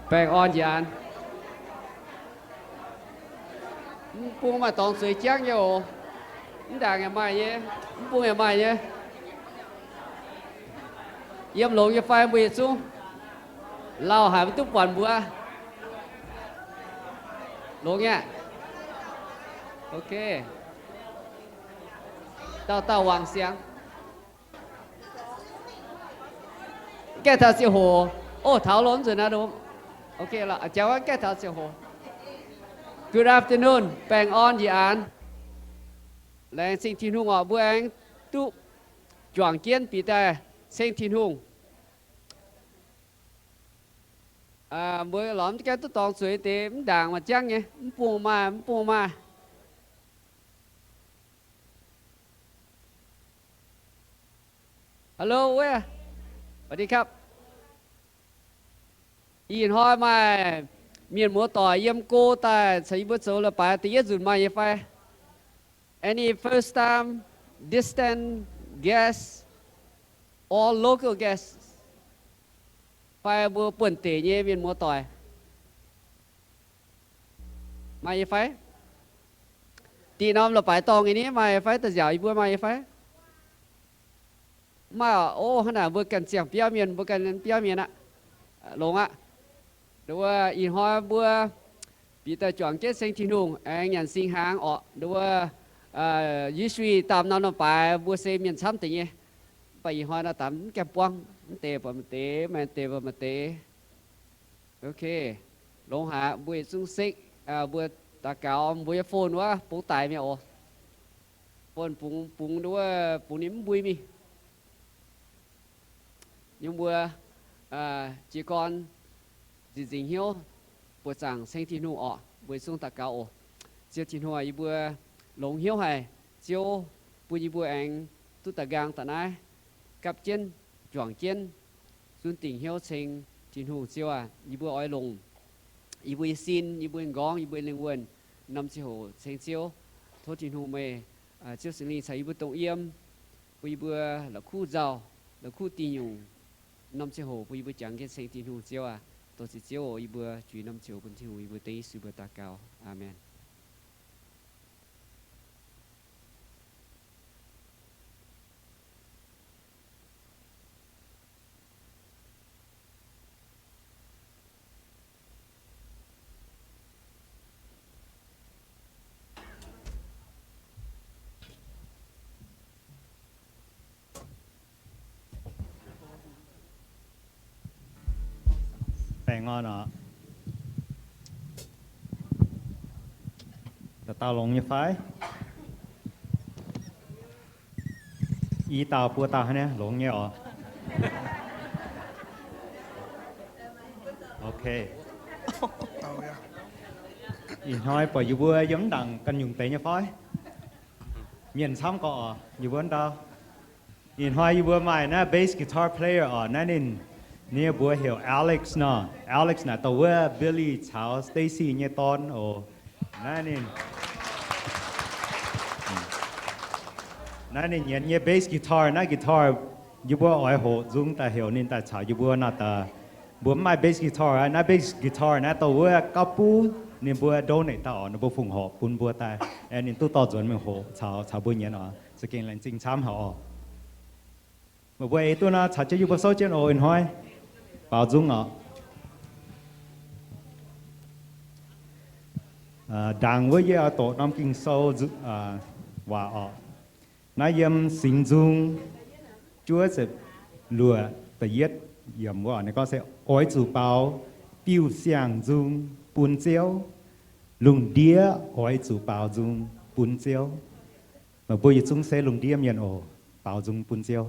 Baengh orn njiec an. Mv bung maaih dorngx zueiz jangv nyei oc. Mv ndaangc yaac maaih nyei, mv bung yaac maaih nyei. Yiem longx nyei fai mbuo yietc zungv? Lauh haic mv duqv buatc mbuo. Longx nyei aqv. Ok. Dauh dauh wangc siangx. Gaengh taux ziangh hoc. Ov, taux longx nzunc aqv. Ok, jangx wuov gaengh taux ziangh hoc. Good afternoon, baengh orn njiec an. Laengz zingh Tin-Hungh oc, mbuo aengx duqv juangc jienv bieqc daaih ceng Tin-Hungh. Mbuo lorz mv gaengh duqv dorngx zueiz deix, mv ndaangc maaih jangv nyei, mv bung maaih, mv bung maaih. Hello, wuov, สวัสดีครับ. Ih hnoi maaih mienh muoz-doic yiem go daaih caux yie mbuo zoux leiz-baaix da'yietv nzunc maaih nyei fai? Any first time, distant guest, or local guest? Fai mbuo buonv-deic nyei mienh muoz-doic? Maaih nyei fai? Diqc norm leiz-baaix dorngh nyei ni maaih nyei fai? Da'nziaauc yie mbuo maaih nyei fai? Mv maaih oc. Ov, hnangv naaic mbuo ganh ziangh biauv mienh, mbuo ganh biauv mienh aqv. Longx aqv. Nduov, ih hnoi mbuo bieqc daaih juangc jienv ceng Tin-Hungh aengx nyanc sing hnaangx orqc. Nduov, usually daamh norm leiz-baaix mbuo se mienh camv deix nyei. Mv baac ih hnoi naaiv daamh mv gaengh buangv, mv deix buatc maaih deix, maaih deix buatc maaih deix. Ok, longx haic. Mbuo yietc zungv sekv, mbuo daux gaux, mbuo nyei phone wuov bungx daic mi'aqv oc. Phone bungx, bungx nduov, bungx ninh mv mbui mingh. Yiem mbuo jiez gorn nzieqc nzingc hnyouv buoqc zaangc ceng Tin-Hungh orqc. Mbuo yietc zungv daux gaux oc. Ziouv Tin-Hungh, yie mbuo longx hnyouv haic, Ziouv bun yie mbuo aengx duqv daaih nqaang daaih naaiv gapv jienv, juangc jienv, zunv dingc hnyouv ceng Tin-Hungh. Ziouv aac, yie mbuo oix longc yie mbuo nyei sin, yie mbuo nyei m'nqorngv, yie mbuo nyei lingh wuonh, norm ziangh hoc ceng Ziouv. Tov Tin-Hungh meih, Ziouv Singx Lingh caux yie mbuo dongh yiem, bun yie mbuo la'kuqv nzauh, la'kuqv dingh nyungc. Norm ziangh hoc bun yie mbuo jangx jienv ceng Tin-Hungh. Ziouv aac, dongh ziouc Ziouv oc, yie mbuo juix norm ziangh hoc bun Tin-Hungh, yie mbuo dengv Yesu mbuo daux gaux. Aamen. Baengh orn oc. Dauh dauh longx nyei fai? I dauh buo dauh hnangv naaiv longx nyei oc. Ok. Ih hnoi buatc yie mbuo yiem mv ndaangc ganh nyungc deix nyei fai? Mienh camv gorqv oc, yie mbuo ndau. Ih hnoi yie mbuo maaih naaiv bass guitar player oc, naaiv ninh, ninh mbuox heuc Alex nor. Alex naaic dongh wuov Billy caux Stacy nyei dorn oc. Naaiv ninh, naaiv ninh nyienz nyei bass guitar, naaiv guitar yie mbuo oix hoqc nzung daaih heuc ninh daaih caux yie mbuo nor daaih. Mbuo mv maaih bass guitar, naaiv bass guitar naaiv dongh wuov gauv buv ninh mbuo donate daaih oc, ninh mbuo fongc horc bun mbuo daaih. Aengx ninh duqv dorh nzuonx mingh hoqc caux, caux mbuo nyienz oc. Za'gengh laengz zingh camv haic oc. Meih mbuo ei duqv nor caux jienv yie mbuo souv jienv oc, ih hnoi. Baaux nzung oc. Ndaangc wuov yie oix doqc norm Ging-Sou waac oc. Naaiv yiem Singx Nzung juov ziepc luoqc da'yietv yiemc wuov, ninh gorngv se, oix zuqc baaux diuh siang-nzung bun Ziouv. Lungh ndiev oix zuqc baaux nzung bun Ziouv. Meih mbuo yietc zungv se lungh ndiev mienh oc, baaux nzung bun Ziouv.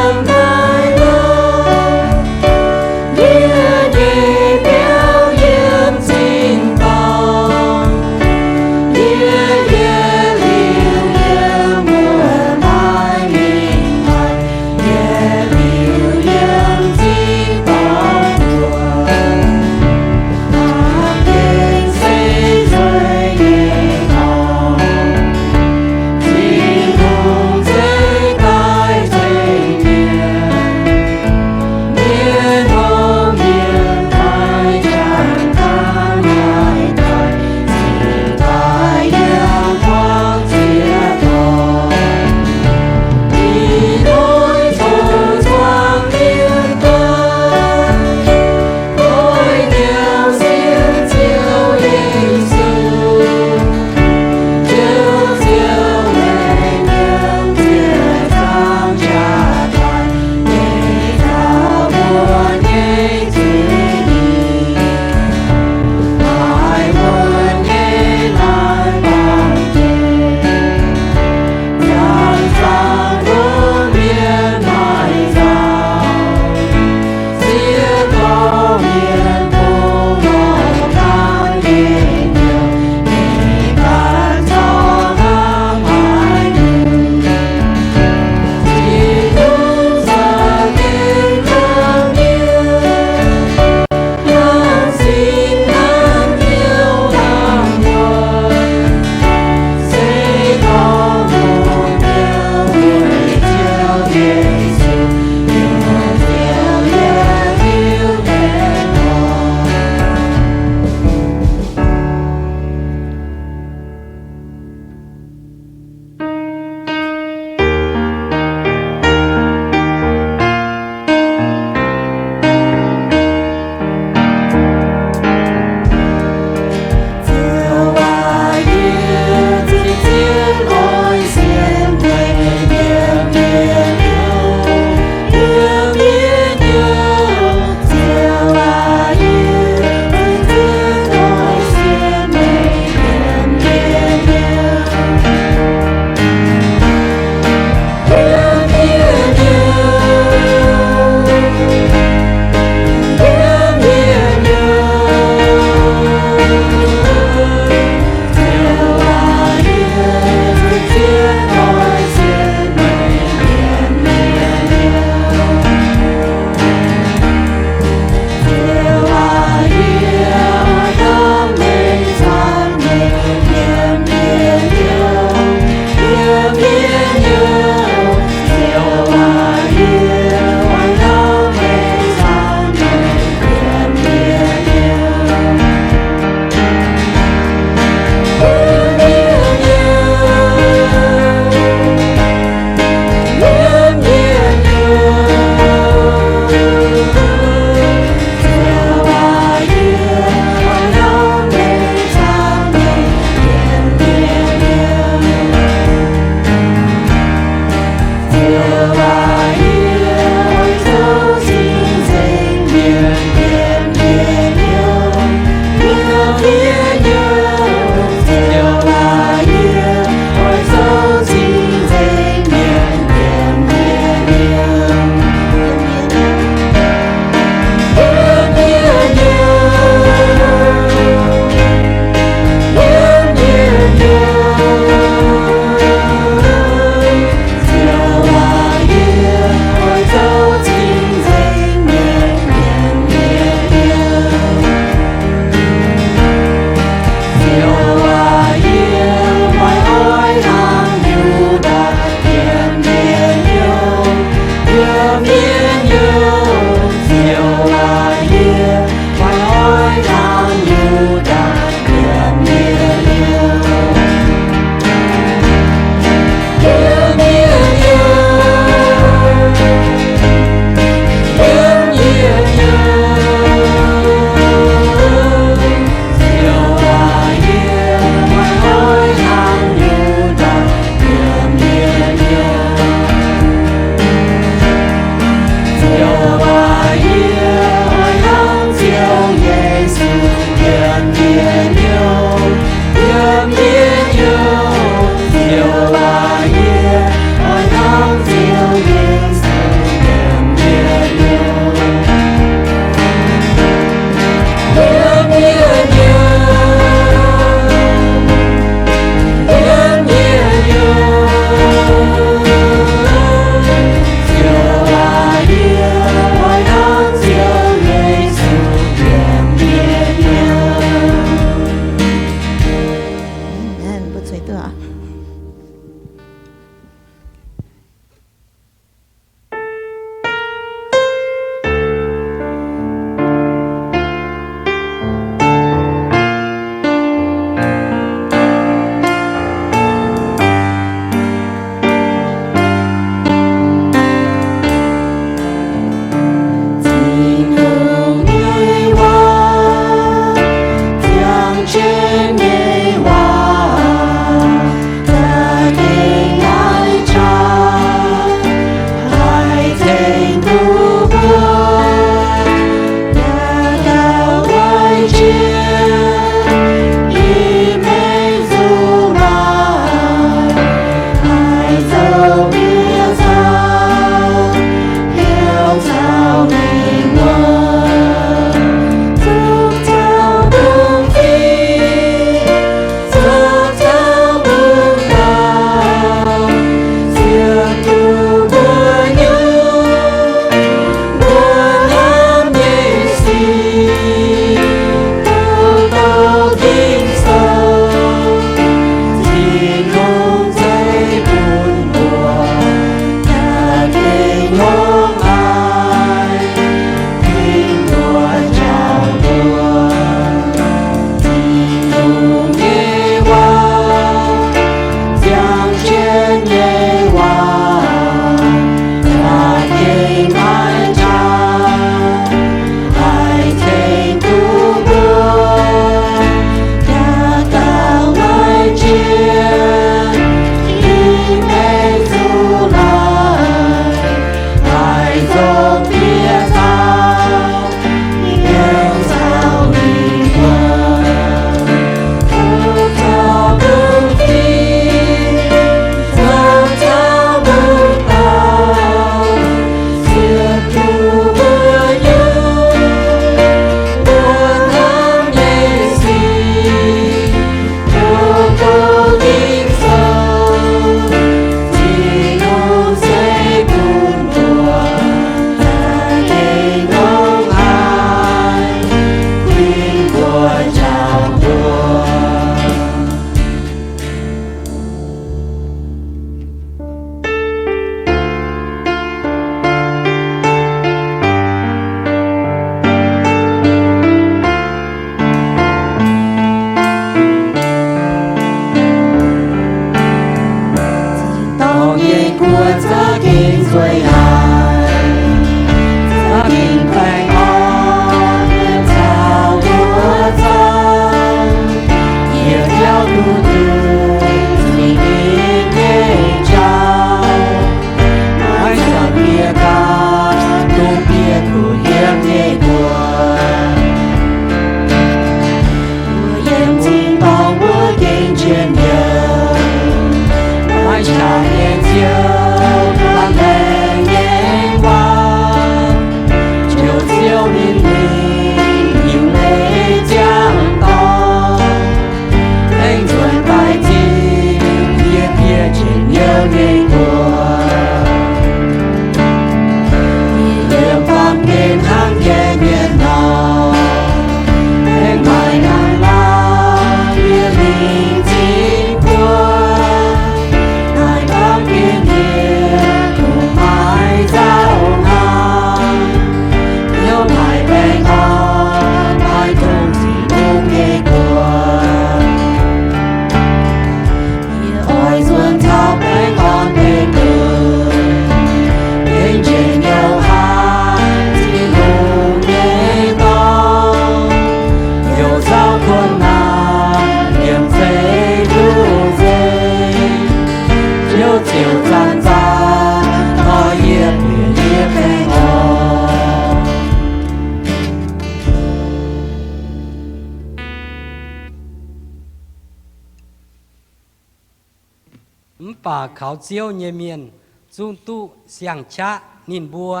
Mv baac kaux Ziouv nyei mienh zungv duqv siang-qaqv. Ninh mbuo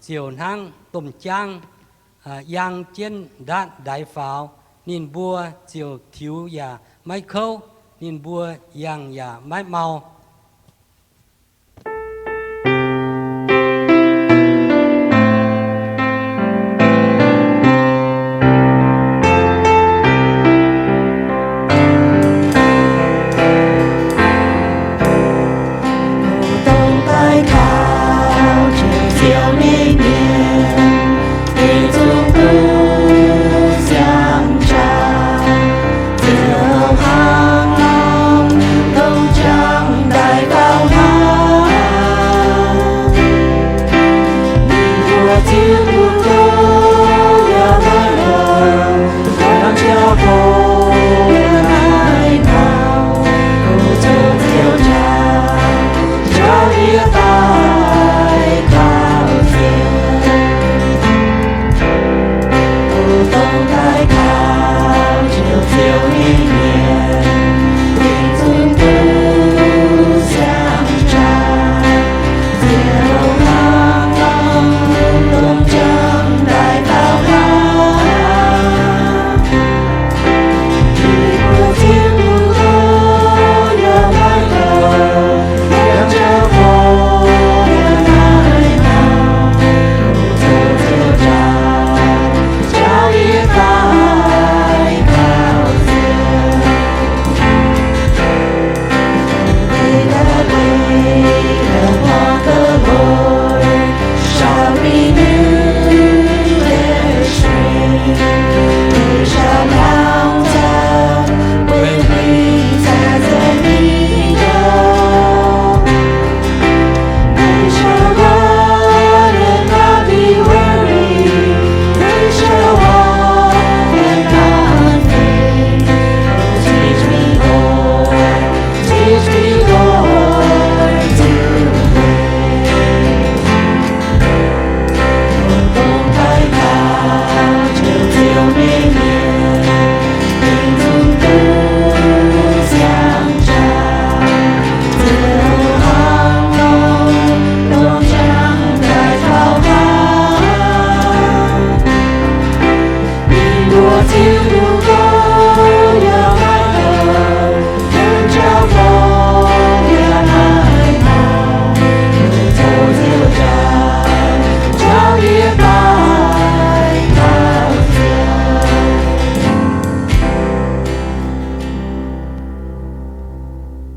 ziouc hnangv domh jaang yang jienv ndaatv ndaix faaux. Ninh mbuo ziouc tiux yaac maiv kouv. Ninh mbuo yangh yaac maiv mau.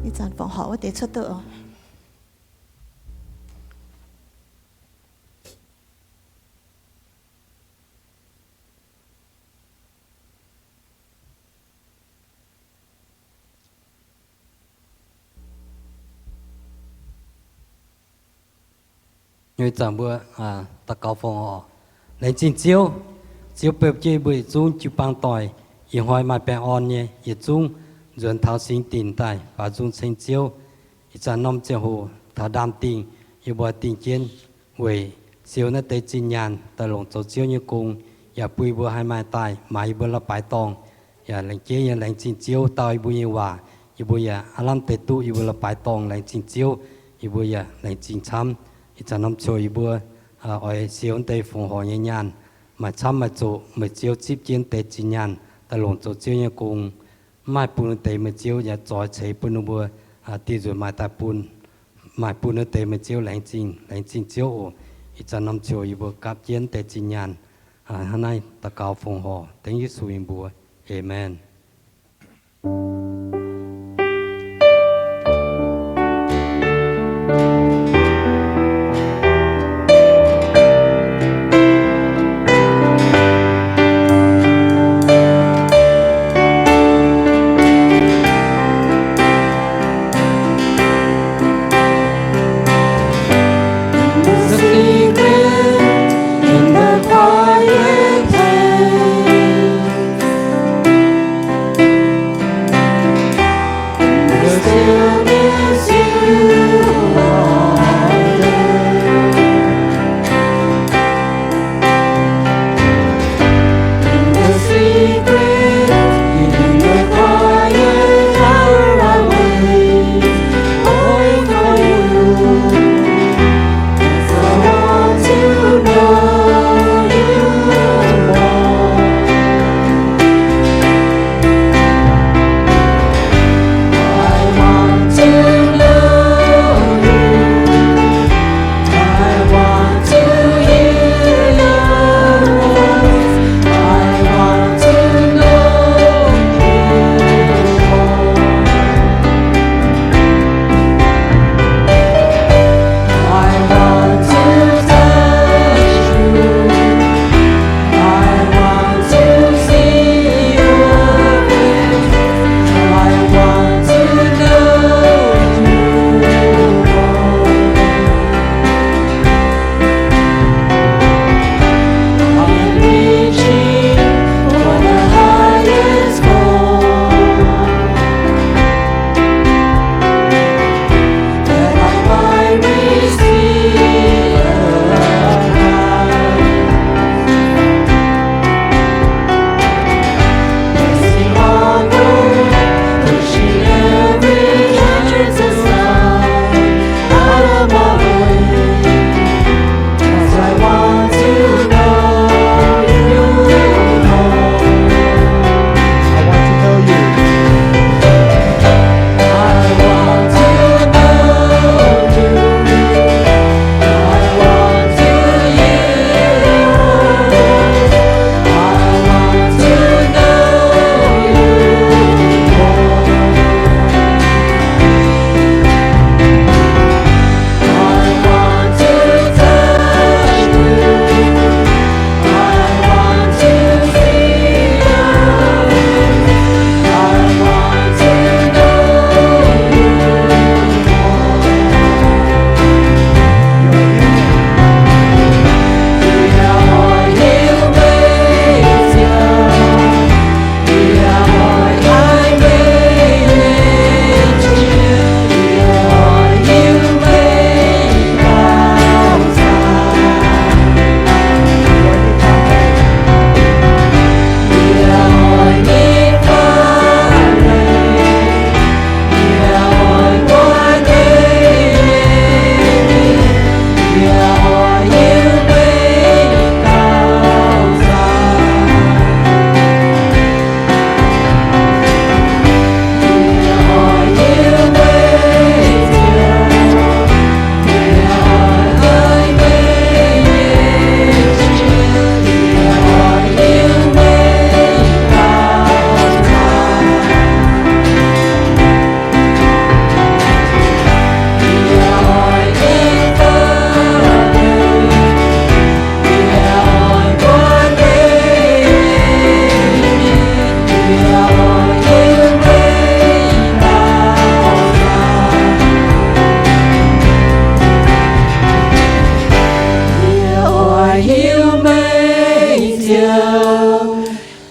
Ih zanc fongc horc wuov deix cuotv duqv oc. Ih zanc mbuo daux gaux fongc horc. Laengz zingh Ziouv. Ziouv beu jienv mbuo yietc zungv jiu-baang doic, ih hnoi maaih baengh orn nyei, yietc zungv nzuonx taux singx dinc daaih faaux nzung ceng Ziouv. Ih zanc norm ziangh hoc taux ndaam-dingh, yie mbuo dingh jienv weic siou naaiv deix zinh nyaanh daaih longc zoux Ziouv nyei gong, yaac bun yie mbuo haih maaih daaih maaiz yie mbuo la'baaix dorngh. Yaac laengz jienv nyei laengz zingh Ziouv dau yie mbuo nyei waac, yie mbuo yaac aav lamh deix duqv yie mbuo la'baaix dorngh. Laengz zingh Ziouv, yie mbuo yaac laengz zingh camv. Ih zanc norm ziouc yie mbuo oix siou naaiv deix fongc horc nyei nyaanh, maaih camv maaih zuqc meih Ziouv zipv jienv deix zinh nyaanh daaih longc zoux Ziouv nyei gong. Mv maaih bun deix meih Ziouv yaac zoix ceix bun ninh mbuo, dingh nzunc maaih daaih bun. Maaih bun naaiv deix meih Ziouv laengz zingh, laengz zingh Ziouv oc. Ih zanc norm ziouc yie mbuo gapv jienv deix zinh nyaanh. Hnangv naaiv daux gaux fongc horc dengv Yesu nyei mbuox. Aamen.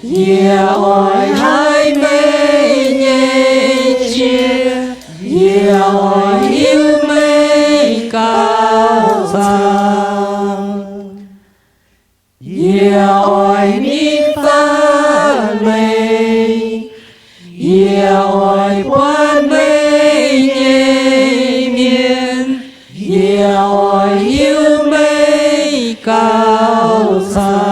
Yie oix haiz meih nyei qiex, yie oix hiuv meih gauh cang. Yie oix mingh faatv meih, yie oix buatc meih nyei mienh, yie oix hiuv meih gauh cang.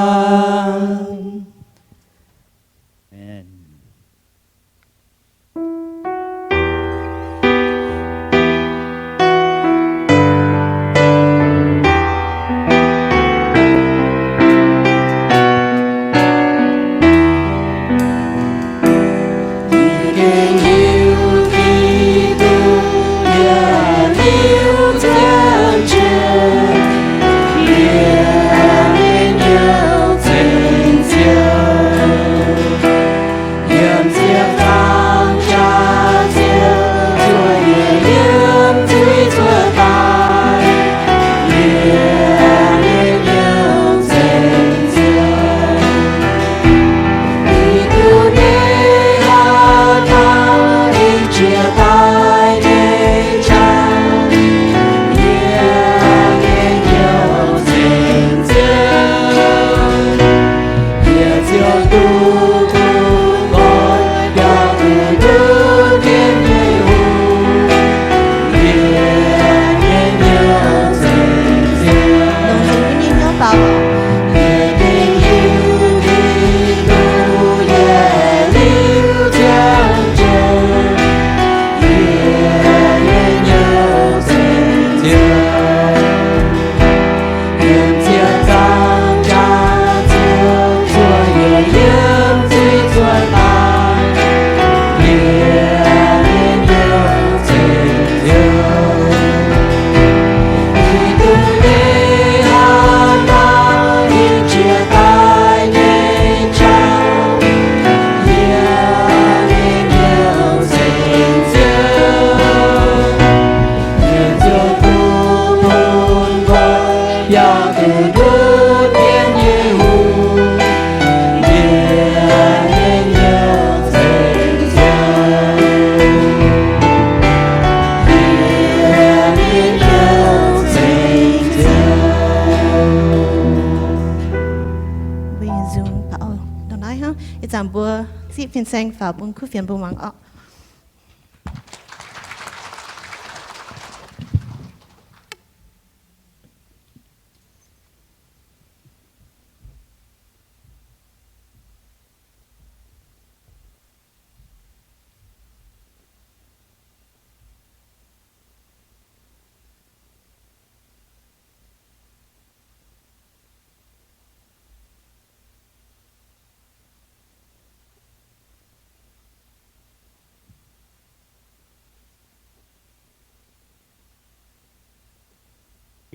Mbuo yietc zungv baaux ndongc naaiv hnangv. Ih zanc mbuo zipv fin-saeng faaux bun kuv fienx mbuo muangx orqc.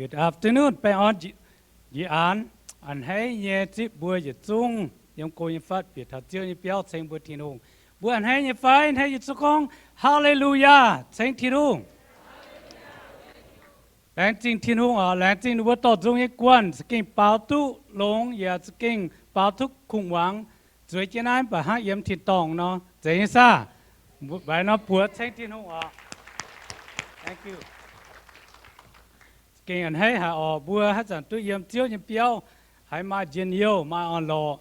Good afternoon, baengh orn njiec aanx. A'hneiv nyei zipv mbuo yietc zungv yiem go nyei fatv bieqc taux Ziouv nyei biauv ceng mbuo Tin-Hungh. Mbuo a'hneiv nyei fai? A'hneiv nyei zungv gorngv Haa^le^lu^yaa, ceng Tin-Hungh. Laengz zingh Tin-Hungh oc. Laengz zingh ninh mbuo dorh nzung nyei guanh za'gengh baaux duqv longx yaac za'gengh baaux duqv kungx muangx. Zueiz jienv naaiv mv baac hnangv yiem tin-dorngh nor, zeiz nyei saah? Mbaix norm buoz ceng Tin-Hungh oc. Thank you. Za'gengh a'hneiv haic oc. Mbuo haaix zanc duqv yiem Ziouv nyei biauv, haiz maaih njien-youh, maaih orn-lorqc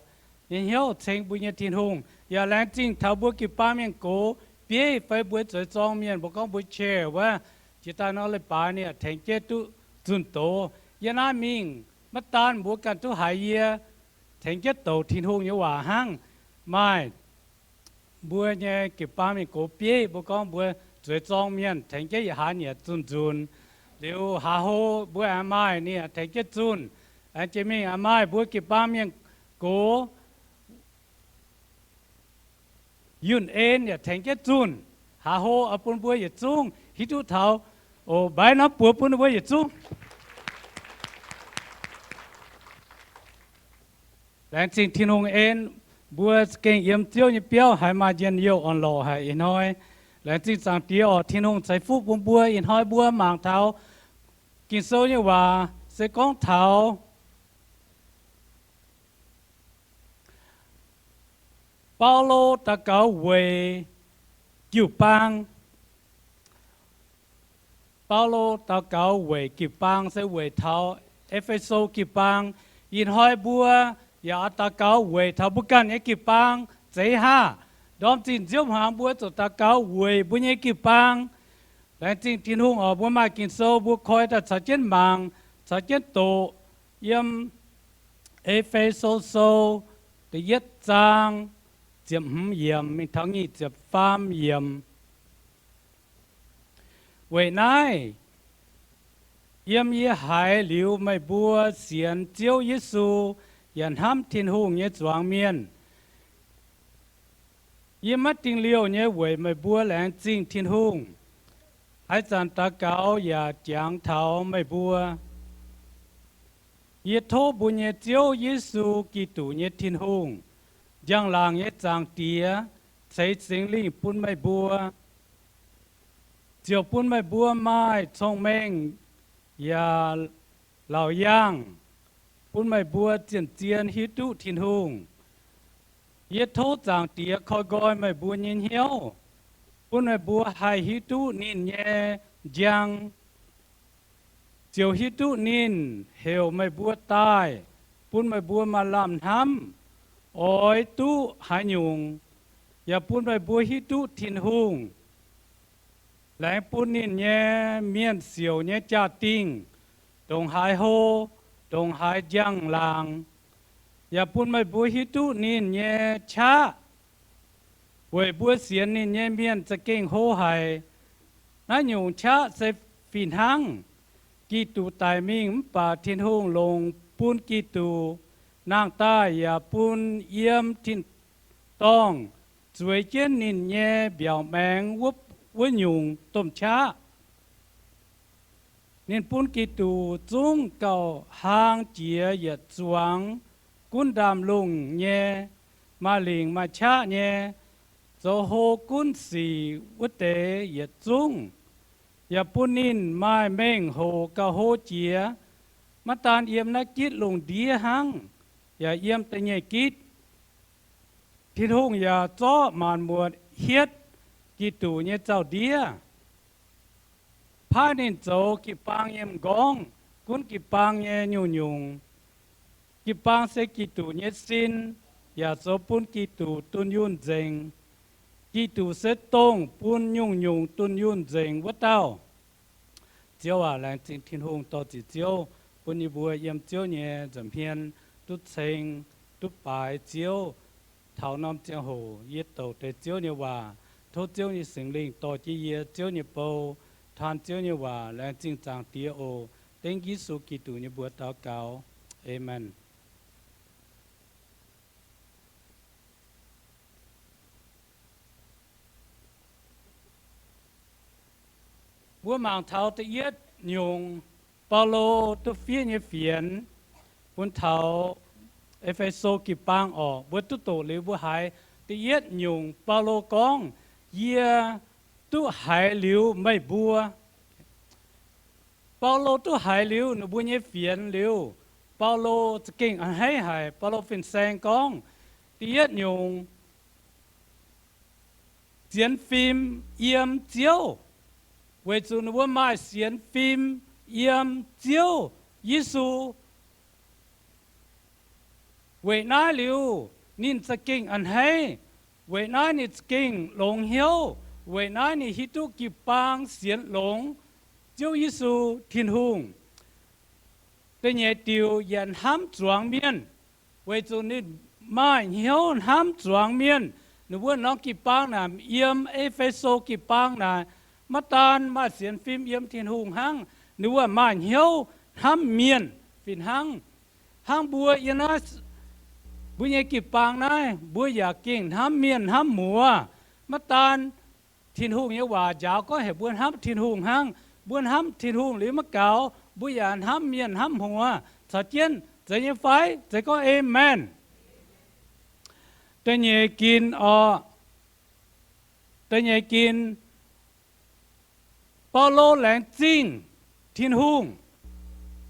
nyei hnyouv ceng mbuo nyei Tin-Hungh. Yaac laengz zingh taux mbuo jiu-baang mienh gox, bieiv fai mbuo zueiz zorng mienh, mbuo gorngv mbuo chair wuov, jiex daaih nor leiz-baaix ninh yaac tengx jienv duqv zunh doz. Yiem naaiv mingh, maiv daan mbuo ganh duqv haiz yie, tengx jienv douc Tin-Hungh nyei waac hnangv. Maaih mbuo nyei jiu-baang mienh gox bieiv, mbuo gorngv mbuo zueiz zorng mienh tengx jienv yietc hlaax nyieqc zunh nzunc. Liuz haaix hlo mbuo aengx maaih, ninh yaac tengx jienv zunh. Aengx jiex mingh aengx maaih mbuo jiu-baang mienh gox yunh en yaac tengx jienv zunh. Haaix hlo oix bun mbuo yietc zungv hiuv duqv taux oc. Mbaix norm buoz bun ninh mbuo yietc zungv. Laengz zingh Tin-Hungh en, mbuo gengh yiem Ziouv nyei biauv haiz maaih njien-youh orn-lorqc haic ih hnoi. Laengz zingh Zaangc Diex oc. Tin-Hungh ceix fuqv bun mbuo. Ih hnoi mbuo mangc taux Ging-Sou nyei waac se gorngv taux Baulo daux gaux weic jiu-baang. Baulo daux gaux weic jiu-baang se weic taux E^fe^so jiu-baang. Ih hnoi mbuo yaac oix daux gaux weic taux mbuo ganh nyei jiu-baang. Zeiz haav, ndorm zinh nziouv hmuangx mbuo zuqc daux gaux weic mbuo nyei jiu-baang. Laengz zingh Tin-Hungh oc. Mbuo maaih Ging-Sou mbuo koi daaih caux jienv mangc, caux jienv doqc. Yiem E^fe^so Sou da'yietv zaang ziepc hmz yiemc mingh taux nyic ziepc faam yiemc. Weic naaiv, yiem yie haiz liuz meih mbuo sienx Ziouv Yesu yaac hnamv Tin-Hungh nyei zuangx mienh, yie maiv dingh liouh nyei weic meih mbuo laengz zingh Tin-Hungh, haaix zanc daux gaux yaac jangx taux meih mbuo. Yie tov mbuo nyei Ziouv Yesu Giduc nyei Tin-Hungh, njang-laangc nyei Zaangc Diex, ceix Singx Lingh bun meih mbuo, ziouc bun meih mbuo maaih cong-mengh yaac laauc yaangh, bun meih mbuo zien-zien hiuv duqv Tin-Hungh. Yie tov Zaangc Diex koi nqoi meih mbuo nyei hnyouv, bun meih mbuo haih hiuv duqv ninh nyei njang, ziouc hiuv duqv ninh heuc meih mbuo daaih, bun meih mbuo maaih lamh hnamv oix duqv haaix nyungc, yaac bun meih mbuo hiuv duqv Tin-Hungh, laengz bun ninh nyei mienh siouc nyei jaa-dingh, ndongc haaix hlo, ndongc haaix njang-laangc, yaac bun meih mbuo hiuv duqv ninh nyei qaqv, weic mbuo sienx ninh nyei mienh za'gengh hlo haic. Naaiv nyungc qaqv se fih hnangv Giduc daic mingh mv baac Tin-Hungh longc bun Giduc nangh daaih yaac bun yiem tin-dorngh zueiz jienv ninh nyei mbiaauc maengx wuov nyungc domh qaqv. Ninh bun Giduc zungv gauh hlaang jiex yietc zuangx gunv ndaamv-lungh nyei, maaih lingc maaih qaqv nyei, zoux hlo gunv sic wuov deix yietc zungv, yaac bun ninh maaih mengh hoc gauh hlo jiex, maiv daan yiem naaiv gitv lungh ndiev hnangv, yaac yiem da'nyeic gitv. Tin-Hungh yaac zorqv maanc muotc hietv Giduc nyei zaux-ndiev, paaiv ninh zoux jiu-baang nyei m'nqorngv, gunv jiu-baang nyei nyungc-nyungc. Jiu-baang se Giduc nyei sin, yaac zoux bun Giduc dunh yunh nzengc. Giduc se dongh bun nyungc-nyungc dunh yunh nzengc wuov dauh. Ziouv aac, laengz zingh Tin-Hungh dorh ziqc Ziouv bun yie mbuo yiem Ziouv nyei nza'hmien duqv ceng, duqv baaix Ziouv taux norm ziangh hoc yie douc deix Ziouv nyei waac. Tov Ziouv nyei Singx Lingh dorh jienv yie Ziouv nyei bou, taan Ziouv nyei waac. Laengz zingh Zaangc Diex oc. Dengv Yesu Giduc nyei mbuox daux gaux, aamen. Mbuo mangc taux da'yietv nyungc, Baulo duqv fiev nyei fienx bun taux E^fe^so jiu-baang orqc. Mbuo duqv doqc liuz mbuo haiz da'yietv nyungc Baulo gorngv, Yie duqv haiz liuz meih mbuo. Baulo duqv haiz liuz ninh mbuo nyei fienx liuz, Baulo za'gengh a'hneiv haic. Baulo fin-saeng gorngv, da'yietv nyungc, sienx fim yiem Ziouv, weic zuqc ninh mbuo maaih sienx fim yiem Ziouv Yesu. Weic naaiv liuz, ninh za'gengh a'hneiv. Weic naaiv ninh za'gengh longx hnyouv. Weic naaiv ninh hiuv duqv jiu-baang sienx longx Ziouv Yesu Tin-Hungh. Da'nyeic diuc, yietc hnamv zuangx mienh, weic zuqc ninh maaih hnyouv hnamv zuangx mienh. Ninh mbuo norm jiu-baang naaic, yiem E^fe^so jiu-baang naaic, maiv daan maaih sienx fim yiem Tin-Hungh hnangv, ninh mbuo maaih hnyouv hnamv mienh fih hnangv. Hnangv mbuo yiem naaiv, mbuo nyei jiu-baang naaiv, mbuo yaac gengh hnamv mienh hnamv muoz. Maiv daan Tin-Hungh nyei waac njaaux gorngv heuc mbuo hnamv Tin-Hungh hnangv, mbuo hnamv Tin-Hungh liuz maiv gaux, mbuo yaac hnamv mienh hnamv muoz caux jienv. Zeiz nyei fai? Zeiz gorngv aamen. Da'nyeic ginc oc, da'nyeic ginc, Baulo laengz zingh Tin-Hungh,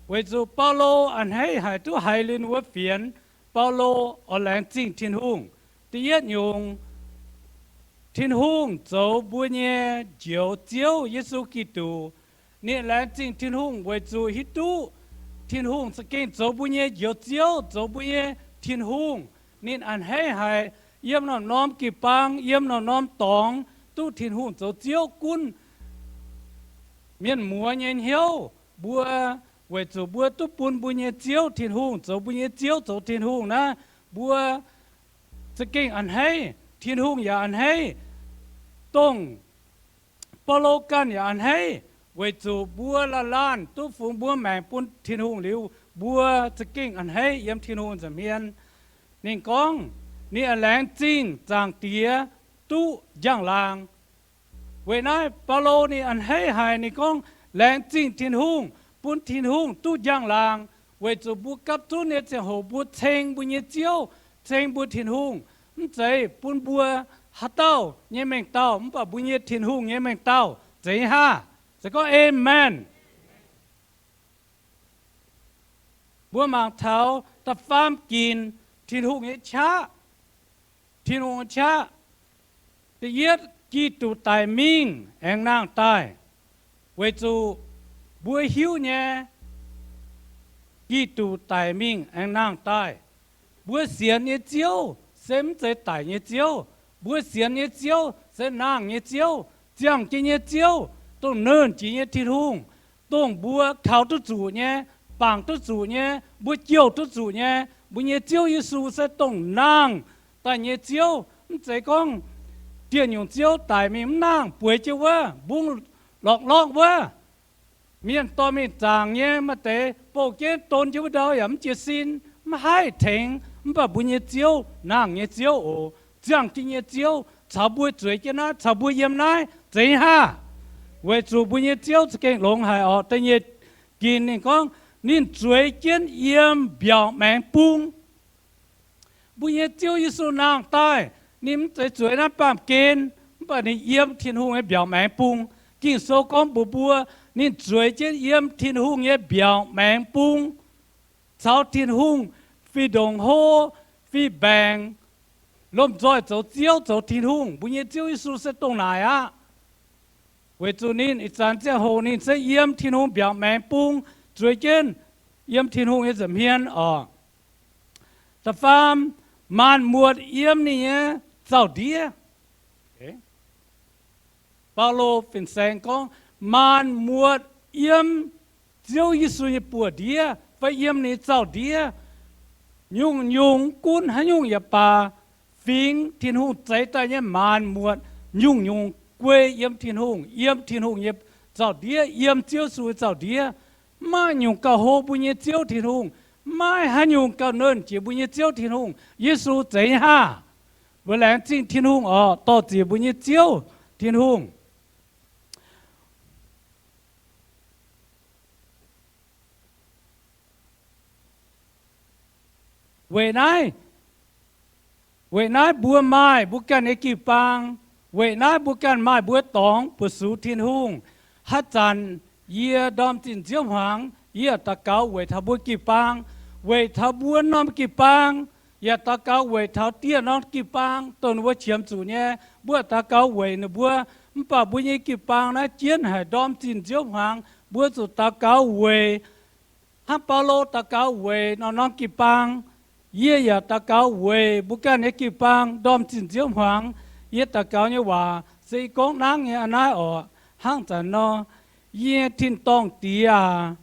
weic zuqc Baulo a'hneiv haic duqv haiz liuz wuov fienx. Baulo oix laengz zingh Tin-Hungh. Da'yietv nyungc, Tin-Hungh zoux mbuo nyei Njoux Ziouv, Yesu Giduc. Ninh laengz zingh Tin-Hungh weic zuqc hiuv duqv Tin-Hungh za'gengh zoux mbuo nyei Njoux Ziouv, zoux mbuo nyei Tin-Hungh. Ninh a'hneiv haic, yiem norm-norm jiu-baang, yiem norm-norm dorngx duqv Tin-Hungh zoux Ziouv. Gunv mienh muoz nyei hnyouv mbuo, weic zuqc mbuo duqv bun mbuo nyei Ziouv Tin-Hungh zoux mbuo nyei Ziouv, zoux Tin-Hungh naaiv, mbuo za'gengh a'hneiv, Tin-Hungh yaac a'hneiv, dongh Baulo ganh yaac a'hneiv, weic zuqc mbuo laanh laanh duqv fungx mbuo maengc bun Tin-Hungh liuz, mbuo za'gengh a'hneiv yiem Tin-Hungh nza'hmien. Ninh gorngv ninh laengz zingh Zaangc Diex duqv njang-laangc. Weic naaiv Baulo ninh a'hneiv haic, ninh gorngv laengz zingh Tin-Hungh, bun Tin-Hungh duqv njang-laangc, weic zuqc mbuo gapv zunv nyei ziangh hoc mbuo ceng mbuo nyei Ziouv, ceng mbuo Tin-Hungh, mv zeiz bun mbuo haaix dauh nyei mengh dauh, mv baac mbuo nyei Tin-Hungh nyei mengh dauh. Zeiz haav? Se gorngv Aamen. Mbuo mangc taux da'faam ginc Tin-Hungh nyei qaqv. Tin-Hungh nyei qaqv. Da'yietv, Giduc daic mingh aengx nangh daaih. Weic zuqc mbuo hiuv nyei, Giduc daic mingh aengx nangh daaih. Mbuo sienx nyei Ziouv se mv zeiz daic nyei Ziouv. Mbuo sienx nyei Ziouv se nangh nyei Ziouv, ziangh jienv nyei Ziouv, dongh nernh jiex nyei Tin-Hungh, dongh mbuo kaux duqv zuqc nyei, bangc duqv zuqc nyei, mbuo jouh duqv zuqc nyei. Mbuo nyei Ziouv Yesu se dongh nangh daaih nyei Ziouv. Mv zeiz gorngv dieh nyungc ziouv daic mingh mv nangh, bueix jienv wuov, mbungv lorqc lorqv wuov. Mienh dorh mingh zaangc nyei, maaih deix bouh jienv don jienv wuov ndau yaac mv jiez sin, mv haih tengx. Mv baac mbuo nyei Ziouv nangh nyei Ziouv oc, ziangh jienv nyei Ziouv, caux mbuo zueiz jienv naaiv, caux mbuo yiem naaiv. Zeiz haav? Weic zuqc mbuo nyei Ziouv za'gengh longx haic orqc. Da'nyeic ginc ninh gorngv ninh zueiz jienv yiem mbiaauc maengx bung. Mbuo nyei Ziouv Yesu nangh daaih, ninh mv zeiz zueiz naaiv baamh gen, mv baac ninh yiem Tin-Hungh nyei mbiaauc maengx bung. Ging-Sou gorngv mbuox mbuo, ninh zueiz jienv yiem Tin-Hungh nyei mbiaauc maengx bung, caux Tin-Hungh fih ndongc hlo, fih mbaengc, lomh nzoih zoux Ziouv, zoux Tin-Hungh. Mbuo nyei Ziouv Yesu se dongh naaic aqv. Weic zuqc ninh ih zanc ziangh hoc ninh se yiem Tin-Hungh mbiaauc maengx bung, zueiz jienv yiem Tin-Hungh nyei nza'hmien orqc. Da'faam, maanc muotc yiem ninh nyei zaux-ndiev. Baulo fin-saeng gorngv, maanc muotc yiem Ziouv Yesu nyei buoz-ndiev fai yiem ninh zaux-ndiev. Nyungc-nyungc gunv haaix nyungc yaac baac, fingx Tin-Hungh zeix daaih nyei maanc muotc, nyungc-nyungc guei yiem Tin-Hungh, yiem Tin-Hungh nyei zaux-ndiev, yiem Ziouv Yesu nyei zaux-ndiev. Mv maaih nyungc gauh hlo mbuo nyei Ziouv Tin-Hungh. Mv maaih haaix nyungc gauh nernh jiex mbuo nyei Ziouv Tin-Hungh. Yesu zeiz haav? Mbuo laengz zingh Tin-Hungh orqc, dorh ziec mbuo nyei Ziouv Tin-Hungh. Weic naaiv, weic naaiv mbuo maaih mbuo ganh nyei jiu-baang. Weic naaiv mbuo ganh maaih mbuo dorngx buoz-sux Tin-Hungh. Haaix zanc yie ndorm zinh nziouv hmuangx, yie yaac daux gaux weic taux mbuo jiu-baang, weic taux mbuo norm jiu-baang, yaac daux gaux weic taux dieh norm jiu-baang, dongh ninh mbuo qiemx zuqc nyei, mbuo daux gaux weic ninh mbuo. Mv baac mbuo nyei jiu-baang naaiv jienv haic ndorm zinh nziouv hmuangx, mbuo zuqc daux gaux weic hnangv Baulo daux gaux weic norm-norm jiu-baang. Yie yaac daux gaux weic mbuo ganh nyei jiu-baang ndorm zinh nziouv hmuangx. Yie daux gaux nyei waac se yie gorngv nangv nyei a'naaiv orqc. Hnangv zanc nor, yie nyei tin-dorngh Diex aac,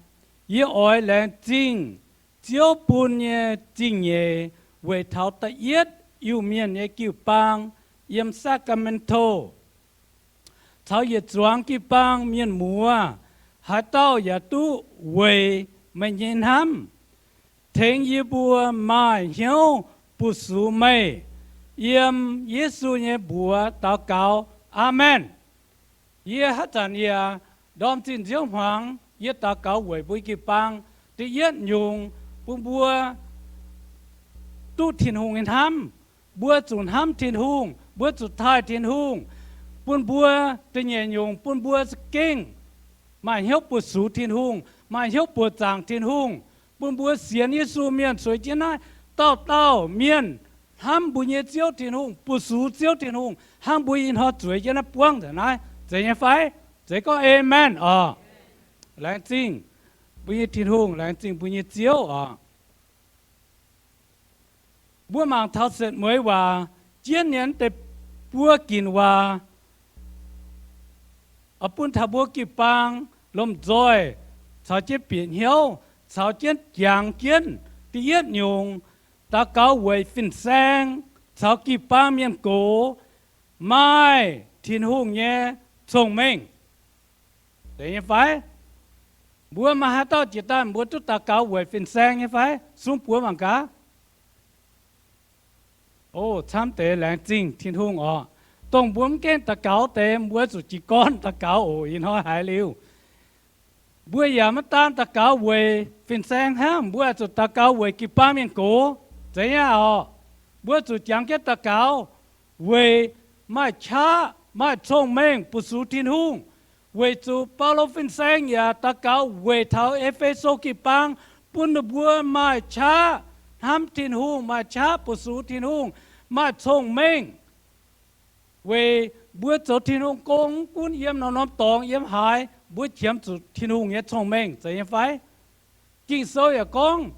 yie oix laengz zingh Ziouv bun nyei zingh nyeic weic taux da'yietv Iu-Mienh nyei jiu-baang yiem Sacramento, caux yietc zuangx jiu-baang mienh muoz, haaix dauh yaac duqv weic meih nyei hnamv, tengx yie mbuo maaih hnyouv butv-sux meih. Yiem Yesu nyei mbuox daux gaux, aamen. Yie haaix zanc yaac ndorm zinh nziouv hmuangx, yie daux gaux weic mbuo jiu-baang. Da'yietv nyungc, bun mbuo duqv Tin-Hungh nyei hnamv. Mbuo zuqc hnamv Tin-Hungh, mbuo zuqc taaih Tin-Hungh. Bun mbuo, da'nyeic nyungc, bun mbuo za'gengh maaih hnyouv butv-sux Tin-Hungh, maaih hnyouv buoqc zaangc Tin-Hungh. Bun mbuo sienx Yesu mienh sueiz jienv naaiv, dauh dauh mienh hnamv mbuo nyei Ziouv Tin-Hungh, bu sux Ziouv Tin-Hungh, hnangv mbuo ih hnoi zueiz jienv naaiv buangv nzengc naaiv. Zeiz nyei fai? Zeiz gorngv amen oc. Laengz zingh mbuo nyei Tin-Hungh, laengz zingh mbuo nyei Ziouv oc. Mbuo mangc taux setv mueiz waac jienv nyei deix buo ginc waac, oix bun taux mbuo jiu-baang lomh nzoih caux jienv bieqc hnyouv, caux jienv jangx jienv. Da'yietv nyungc, daux gaux weic fin-saeng caux jiu-baang mienh gox maaih Tin-Hungh nyei cong-mengh. Zeiz nyei fai? Mbuo maaih haaix dauh jiex daaih mbuo duqv daux gaux weic fin-saeng nyei fai? Sung buoz mangc gaax. O, camv deix, laengz zingh Tin-Hungh oc. Dongh mbuo mv gaengh daux gaux deix, mbuo zuqc jiez gorn daux gaux oc. Ih hnoi haiz liuz, mbuo yaac maiv daan daux gaux weic fin-saeng hnangv, mbuo zuqc daux gaux weic jiu-baang mienh gox. Zeiz nyei oc. Mbuo zuqc jangx jienv daux gaux weic maaih qaqv maaih cong-mengh bu sux Tin-Hungh. Weic zuqc Baulo fin-saeng yaac daux gaux weic taux E^fe^so jiu-baang, bun ninh mbuo maaih qaqv hnamv Tin-Hungh, maaih qaqv bu sux Tin-Hungh, maaih cong-mengh. Weic mbuo zoux Tin-Hungh gong, mv gunv yiem norm-norm dorngx yiem haaix, mbuo qiemx zuqc Tin-Hungh nyei cong-mengh. Zeiz nyei fai? Ging-Sou yaac gorngv,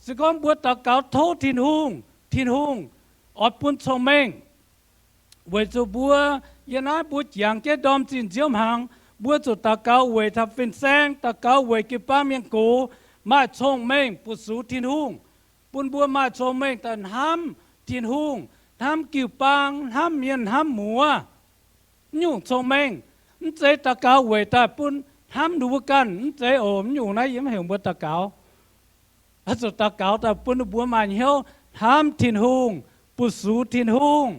se gorngv mbuo daux gaux tov Tin-Hungh, Tin-Hungh oix bun cong-mengh. Weic zuqc mbuo yiem naaiv mbuo jangx jienv ndorm zinh nziouv hnaangx, mbuo zuqc daux gaux weic taux fin-saeng, daux gaux weic jiu-baang mienh gox, maaih cong-mengh bu sux Tin-Hungh, bun mbuo maaih cong-mengh daaih hnamv Tin-Hungh, hnamv jiu-baang, hnamv mienh, hnamv muoz. Mv nyungc cong-mengh, mv zeiz daux gaux weic daaih bun hnamv ninh mbuo ganh, mv zeiz oc. Mv nyungc naaiv yie mv heuc mbuo daux gaux. Oix zuqc daux gaux daaih bun ninh mbuo maaih hnyouv hnamv Tin-Hungh, bu sux Tin-Hungh,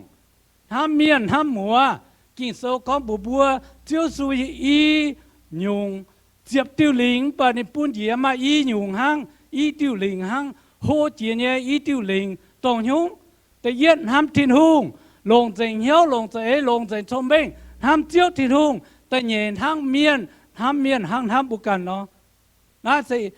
hnamv mienh, hnamv muoz. Ging-Sou gorngv mbuox mbuo, Ziouv Yesu i nyungc ziepc diuh lingc, mv baac ninh bun njiec maaih i nyungc hnangv, i diuh lingc hnangv, hlo jiex nyei i diuh lingc. Dongh hnyouv da'yietv hnamv Tin-Hungh, longc nzengc hnyouv, longc nzengc eix, longc nzengc cong-mengh hnamv Ziouv Tin-Hungh. Da'nyeic hnamv mienh, hnamv mienh hnangv hnamv mbuo ganh nor. Naaiv se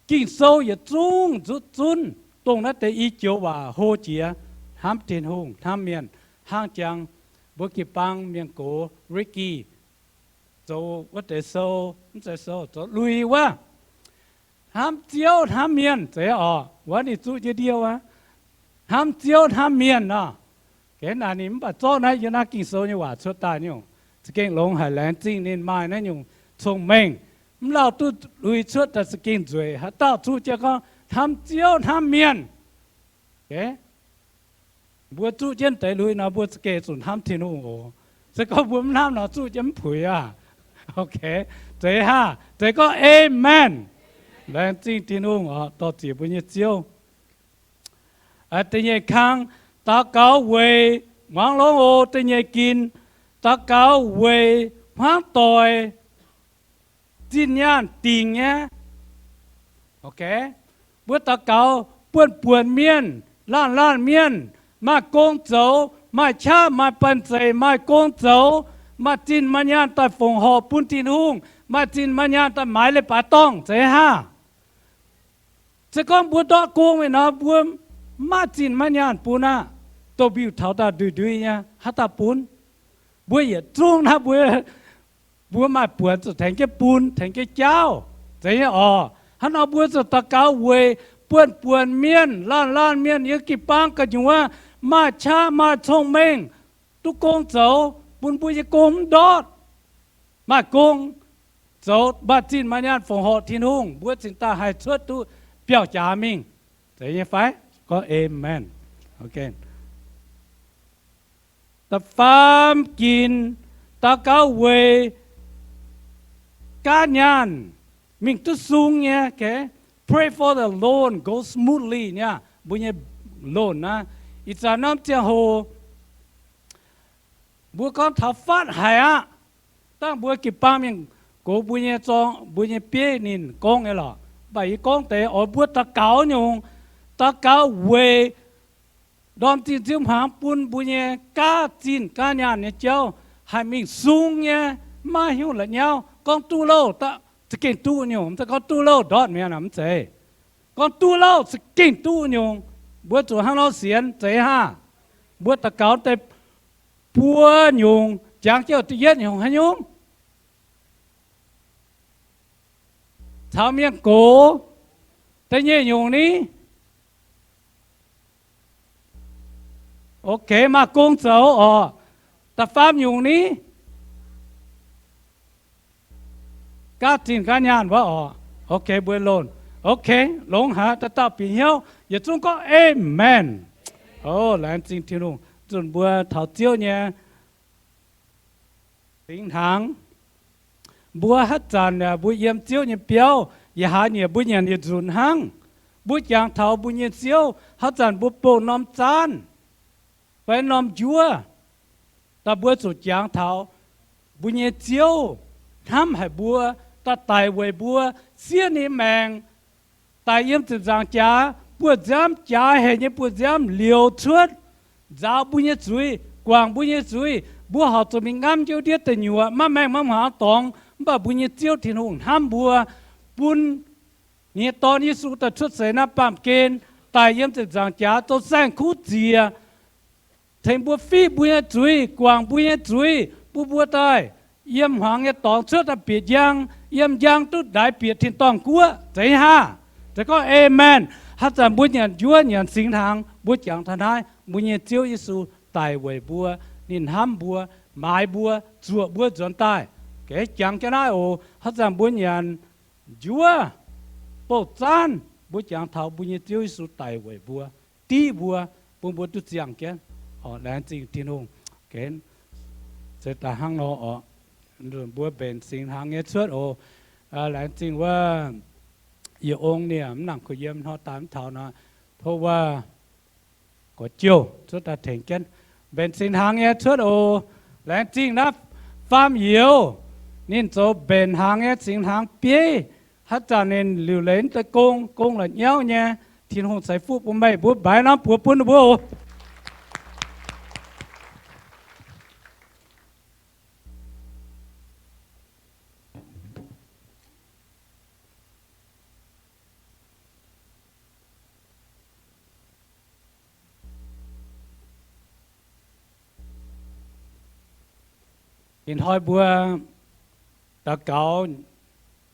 Ging-Sou yietc zungv nzutv zunv dongh naaiv deix i joux waac hlo jiex, hnamv Tin-Hungh, hnamv mienh, hnangv jangx mbuo jiu-baang mienh gox Ricky zoux wuov deix sou, mv zeiz sou, zoux lui wuov. Hnamv Ziouv hnamv mienh zeiz oc. Wuov ninh zuqv jienv ndiev wuov, hnamv Ziouv hnamv mienh nor. Gengh naaic ninh mv baac zorqv naaiv yiem naaiv Ging-Sou nyei waac cuotv daaih nyungc, za'gengh longx haic. Laengz zingh ninh maaih naaiv nyungc cong-mengh, mv lauh duqv lui cuotv daaih za'gengh nzueic. Haaix dauh zuqv jienv gorngv hnamv Ziouv hnamv mienh, mbuo zuqv jienv deix lui nor, mbuo za'gengh zuqc hnamv Tin-Hungh oc. Se gorngv mbuo mv hnamv nor, zuqv jienv mv puix aqv. Zeiz haah? Zeiz gorngv Amen. Laengz zingh Tin-Hungh oc, dor-ziec mbuo nyei Ziouv. Da'nyeic kang, daux gaux weic, muangx longx oc, da'nyeic ginc, daux gaux weic hmuangv doic zinh nyaanh dingc nyei. Mbuo daux gaux buonv-buonc mienh, laanh laanh mienh, maaih gong zoux, maaih qaqv maaih banh zeic, maaih gong zoux, maaih zinh maaih nyaanh daaih fongc horc bun Tin-Hungh, maaih zinh maaih nyaanh daaih maaiz leiz-baaix dorngh, zeiz haah? Se gorngv mbuo ndortv gong mingh nor, mbuo maiv zinh maiv nyaanh bun aqv. Douz-mbiuh taux daaih ndui-ndui nyei, haaix dauh bun? Mbuo yietc zungv naaiv mbuo, mbuo maaih buonc zuqc tengx jienv bun, tengx jienv jaauv, zeiz nyei oc. Hnangv nor mbuo zuqc daux gaux weic buonv-buonc mienh, laanh laanh mienh, yiem jiu-baang gu'nyuoz maaih qaqv maaih cong-mengh, duqv gong zoux, bun mbuo nyei gong mv ndortv, maaih gong zoux, maaih zinh maaih nyaanh fongc horc Tin-Hungh, mbuo cingx daaih haih cuotv duqv biauv-jaax mingh. Zeiz nyei fai? Gorngv Amen. Da'faam ginc, daux gaux weic gaatv nyaanh mingh duqv sung nyei. Pray for the loan go smoothly nyei. Mbuo nyei loan naaiv, ih zanc norm ziangh hoc mbuo gorngv taux fatv haic aqv. Dangh mbuo jiu-baang mienh gox mbuo nyei zorng, mbuo nyei bieiv ninh gorngv nyei lorqc. Mv baac yie gorngv deix oix mbuo daux gaux nyungc, daux gaux weic ndorm zinh nziouv hmuangx bun mbuo nyei gaatv zinh gaatv nyaanh nyei jauv haih mingh sung nyei, maiv hiuv la'nyauv. Gorngv duqv louh za'gengh duqv nyungc, mv zeiz gorngv duqv louh ndortv mi'aqv, mv zeiz. Gorngv duqv louh za'gengh duqv nyungc, Mbuo zuqc hnangv nor sienx, zeiz haah? Mbuo daux gaux deix buo nyungc, jangx jienv da'yietv nyungc haaix nyungc? Caux mienh gox. Da'nyeic nyungc ni? Ok, maaih gong zoux oc. Da'faam nyungc ni? Gaav zinh gaav nyaanh wuov oc. Ok, mbuo lonh. Ok, longx haic, dauh dauh bieqc hnyouv yietc zungv gorngv Amen. O, laengz zingh Tin-Hungh. Zunh mbuo taux Ziouv nyei singx hnaangx, mbuo haaix zanc mbuo yiem Ziouv nyei biauv, yaac haiz nyieqc mbuo nyanc yietc nzunc hnangv. Mbuo jangx taux mbuo nyei Ziouv, haaix zanc mbuo bouh norm zaanv fai norm njuov, daaih mbuo zuqc jangx taux mbuo nyei Ziouv hnamv haic mbuo, daaih daic weic mbuo, siev ninh maengc, daic yiem ziepc nzaangc jaax, buoz-nziaamv jaaix hec nyei buoz-nziaamv liouc cuotv, nzaaux mbuo nyei zuiz, guangc mbuo nyei zuiz. Mbuo horpc zuqc mingh nqamv njiec ndiev deic nyuoqc, maiv maengh maiv hmuangx dorngx, mv baac mbuo nyei Ziouv Tin-Hungh hnamv mbuo, bun ninh nyei Dorn Yesu daaih cuotv seix naaiv baamh gen, daic yiem ziepc nzaangc jaax zoux saeng-kuv ziec, tengx mbuo fiqv mbuo nyei zuiz, guangc mbuo nyei zuiz, bun mbuo daaih yiem hmuangx nyei dorngx cuotv daaih bieqc njang, yiem njang duqv ndaix bieqc tin-dorngh guoqv. Zeiz haah? Zeiz gorngv Amen. Haaix zanc mbuo nyanc njuov nyanc singx hnaangx, mbuo jangx taux naaiv, mbuo nyei Ziouv Yesu daic weic mbuo, ninh hnamv mbuo, maaiz mbuo, zuoqc mbuo nzuonx daaih. Geh jangx jienv naaiv oc. Haaix zanc mbuo nyanc njuov, bouh zaanv, mbuo jangx taux mbuo nyei Ziouv Yesu daic weic mbuo, div mbuo, bun mbuo duqv ziangh jienv. Laengz zingh Tin-Hungh. Geh se daaih hnangv nor oc. Mbuo mbenc singx hnaangx nyei cuotv oc. Laengz zingh wuov yietc ong niec mv nangc kuh yiem hnoi daaih mv taux nor, tov wuov gorx-jouh cuotv daaih tengx jienv mbenc singx hnaangx nyei cuotv oc. Laengz zingh naaiv faam youz, ninh zoux mbenc hnaangx nyei singx hnaangx bieiv. Haaix zanc ninh liuc leiz deix gong, gong la'nyauv nyei. Tin-Hungh ceix fuqv bun meih, mbuo mbaix norm buoz bun ninh mbuo oc. Ih hnoi mbuo daux gaux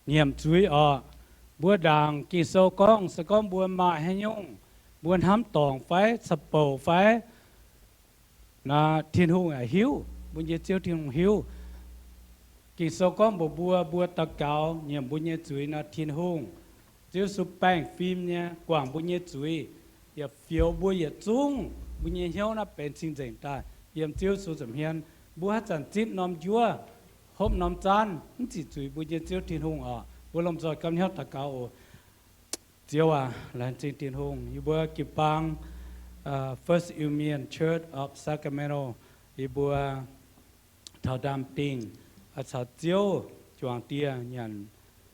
nyiemc zuiz oc. Mbuo ndaangc Ging-Sou gorngv, se gorngv mbuo maaih haaix nyungc, mbuo hnamv dorngc fai cau bouc fai, naaiv Tin-Hungh yaac hiuv, mbuo nyei Ziouv Tin-Hungh hiuv. Ging-Sou gorngv mbuox mbuo, mbuo daux gaux nyiemc mbuo nyei zuiz nor, Tin-Hungh, Ziouv Yesu baengh fim nyei guangc mbuo nyei zuiz, yaac fioux mbuo yietc zungv mbuo nyei hnyouv naaiv benx cing-nzengc daaih yiem Ziouv Yesu nza'hmien. Mbuo haaix zanc zipv norm njuov, hopv norm zaanv, mv ziqc zuiz mbuo nyei Ziouv Tin-Hungh oc. Mbuo lomh nzoih gapv hnyouv daux gaux oc. Ziouv aac, laengz zingh Tin-Hungh, yie mbuo jiu-baang First Union Church of Sacramento, yie mbuo taux ndaam-dingh caux Ziouv juangc dieh nyanc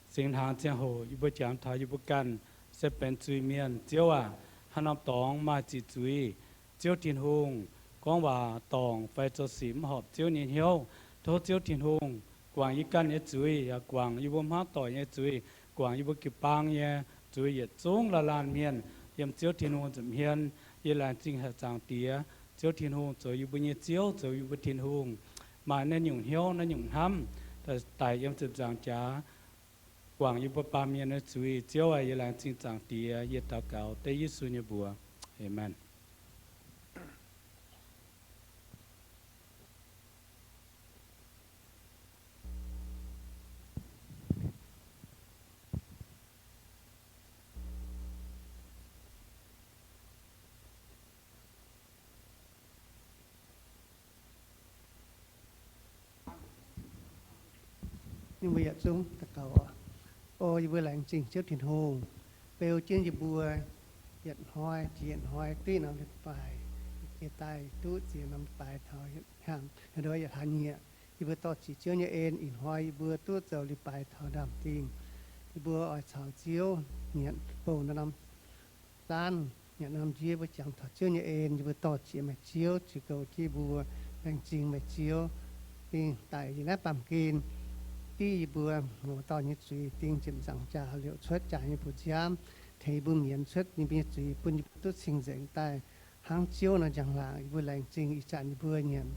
singx hnaangx ziangh hoc, yie mbuo jangx taux yie mbuo ganh se benx zuiz-mienh. Ziouv aac, haaix norm dorngx maaih ziqc zuiz, Ziouv Tin-Hungh, gorngv waac dorngc fai zoux sic mv horpc Ziouv nyei hnyouv, tov Ziouv Tin-Hungh guangc yie ganh nyei zuiz, yaac guangc yie mbuo hmuangv doic nyei zuiz, guangc yie mbuo jiu-baang nyei zuiz yietc zungv laanh laanh mienh yiem Ziouv Tin-Hungh nza'hmien. Yie laengz zingh haic Zaangc Diex, Ziouv Tin-Hungh zoux yie mbuo nyei Ziouv, zoux yie mbuo Tin-Hungh. Maaih naaiv nyungc hnyouv, naaiv nyungc hnamv daic yiem ziepc nzaangc jaax guangc yie mbuo baamh mienh nyei zuiz. Ziouv aac, yie laengz zingh Zaangc Diex. Yie daux gaux dengv Yesu nyei mbuox. Aamen. Ninh mbuo yietc zungv daux gaux. O yie mbuo laengz zingh Ziouv Tin-Hungh beu jienv yie mbuo yietc hnoi jiex yietc hnoi duqv norm leiz-baaix, jiex daaih duqv ziex norm leiz-baaix taux hnyangx, hnyangx-ndorm yietc hlaax nyieqc. Yie mbuo dorh ziec Ziouv nyei en, ih hnoi yie mbuo duqv zoux leiz-baaix taux ndaam-dingh. Yie mbuo oix caux Ziouv nyanc bouh norm zaanv, nyanc norm njuov, mbuo jangx taux Ziouv nyei en. Yie mbuo dorh ziec meih Ziouv, ziec goux jienv mbuo, laengz zingh meih Ziouv, dingh daic yiem naaiv baamh gen, div yie mbuo muoz-doic nyei zuiz, ding ziepc nzaangc jaax liouc cuotv jaax nyei buoz-nziaamv, tengx yie mbuo mienz cuotv ninh mbuo nyei zuiz bun yie mbuo duqv cing-nzengc daaih hnangv Ziouv nor njang-laangc yie mbuo laengz zingh ih zanc yie mbuo nyanc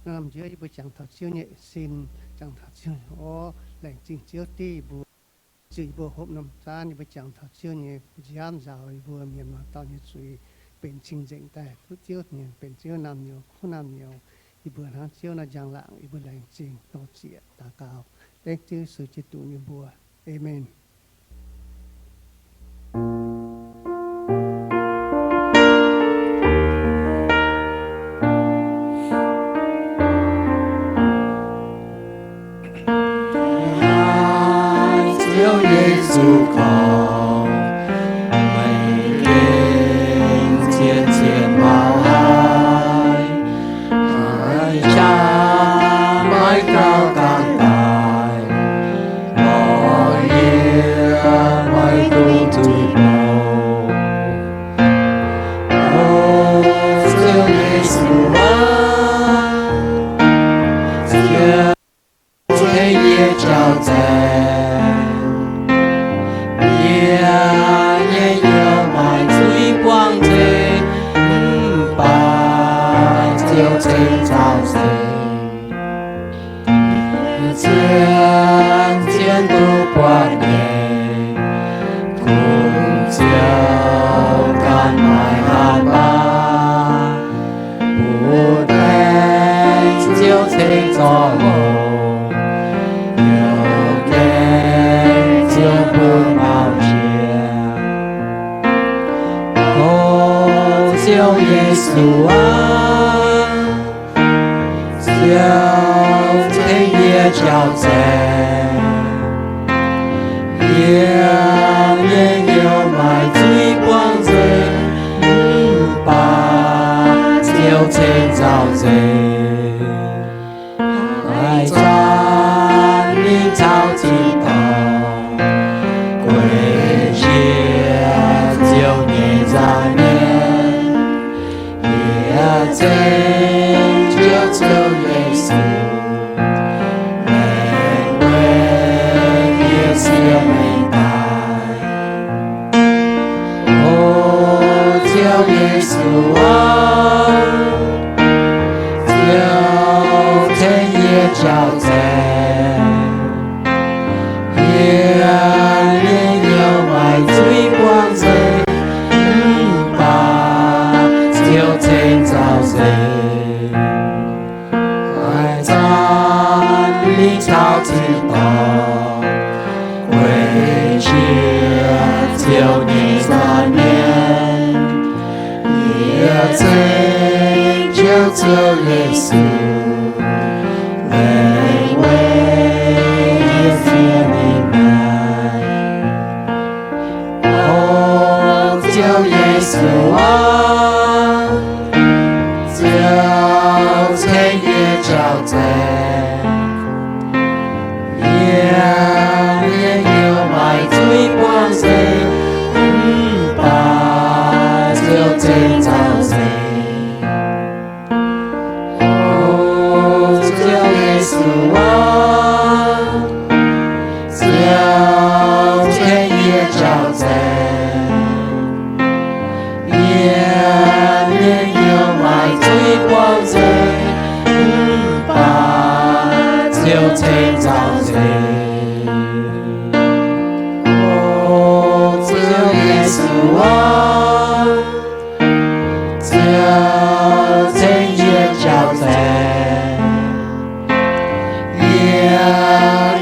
norm njuov yie mbuo jangx taux Ziouv nyei sin, jangx taux Ziouv nyei orv, laengz zingh Ziouv div yie mbuo. Zuiz yie mbuo hopv norm zaanv yie mbuo jangx taux Ziouv nyei nziaamv nzaaux yie mbuo mienh muoz-doic nyei zuiz benx cing-nzengc daaih duqv Ziouv nyei, benx Ziouv naamh nyouz, kuv naamh nyouz. Yie mbuo hnangv Ziouv nor njang-laangc yie mbuo laengz zingh dor-ziec daux gaux dengv Ziouv Yesu Giduc nyei mbuox. Aamen. Ziouv Yesu gorngv, meih gengh zien-zien maux haic, haiz jaax maiv gauh dangh daic, lorz yie maiv dungx zuiz douc. O Ziouv Yesu aac, Ziouv tengx yie jauv-nzaeng. Yie nyei hnyouv maaih zuiz buangv nzengc, mv baac Ziouv ceng nzauh nzengc. Zien-zien duqv buatc nyei, kungx Ziouv ganh maaih hatc maah. Mbuo baengc Ziouv ceng zorc longx, hnyouv gaengh Ziouv bun mauc jiex. O Ziouv Yesu aac, Ziouv tengx yie jauv-nzaeng. Yie nyei hnyouv maaih zuiz buangv nzengc, mv baac Ziouv ceng nzauh nzengc. Haaix zanc mingh taux tin-dorngh, gueic njiec Ziouv nyei nza'hmien. Yie ceng Ziouv, Ziouv Yesu, laengz weic yie siev mengh daaih. O Ziouv Yesu aac, Ziouv tengx yie jauv-nzaeng. Yie nyei hnyouv maaih zuiz buangv nzengc, mv baac Ziouv ceng nzauh nzengc. Haaix zanc mingh taux tin-dorngh, gueic njiec Ziouv nyei nza'hmien. Yie ceng Ziouv, Ziouv Yesu, laengz weic yie siev mengh daaih. O Ziouv Yesu aac, Ziouv tengx yie jauv-nzaeng. Yie nyei hnyouv maaih zuiz buangv nzengc, mv baac Ziouv ceng nzauh nzengc. O Ziouv Yesu aac, Ziouv tengx yie jauv-nzaeng. Yie nyei hnyouv maaih zuiz buangv nzengc, mv baac Ziouv ceng nzauh nzengc. O Ziouv Yesu aac, Ziouv tengx yie jauv-nzaeng. Yie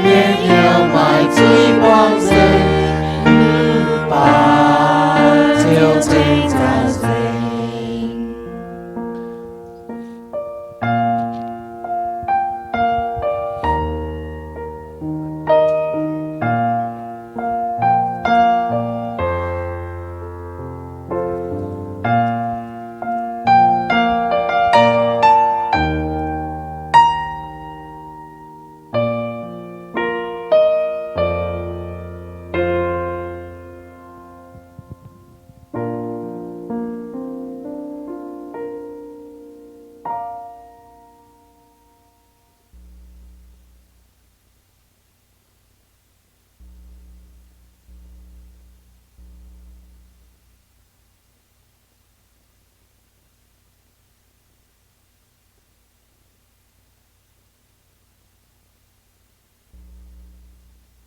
nyei hnyouv maaih zuiz buangv nzengc, mv baac Ziouv ceng nzauh nzengc.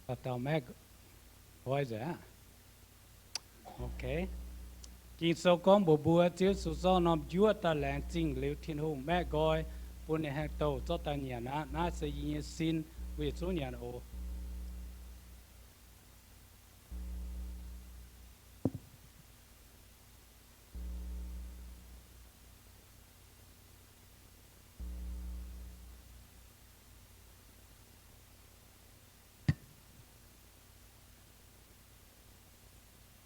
Dauh dauh maeqv nqoi nzengc aqv. Ging-Sou gorngv mbuox mbuo, Ziouv Yesu zorqv norm njuov daaih laengz zingh liuz Tin-Hungh maeqv nqoi bun ninh aengx douh zorqv daaih nyanc aqv. Naaiv se yie nyei sin, mbuo yietc zungv nyanc oc.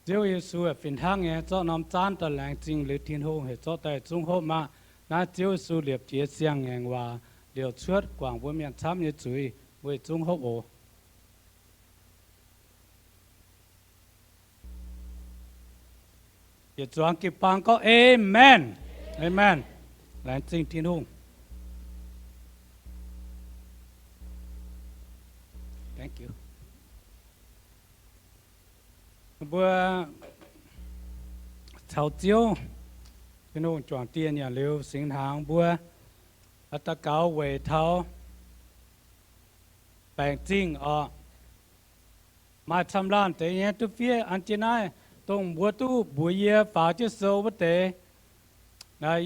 Ziouv Yesu fih hnangv nyei zorqv norm zaanv daaih laengz zingh liuz Tin-Hungh heuc zorqv daaih zungv hopv maah! Naaiv Ziouv Yesu liepc jiez siang-ngaengc waac liouc cuotv guangc mbuo mienh camv nyei zuiz, mbuo yietc zungv hopv oc. Yietc zuangx jiu-baang gorngv, Aamen. Aamen. Laengz zingh Tin-Hungh. Mbuo caux Ziouv, Tin-Hungh juangc dieh nyanc liuz singx hnaangx, mbuo daux gaux weic taux baengc zingh oc. Maaih camv laanh deix nyei duqv fiev an jienv naaiv, dongh mbuo duqv mbuox yie faaux jienv sou wuov deix.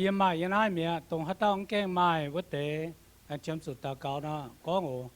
Yie maaih yiem naaiv mi'aqv. Dongh haaix dauh mv gaengh maaih wuov deix, aengx qiemx zuqc daux gaux nor gorngv oc.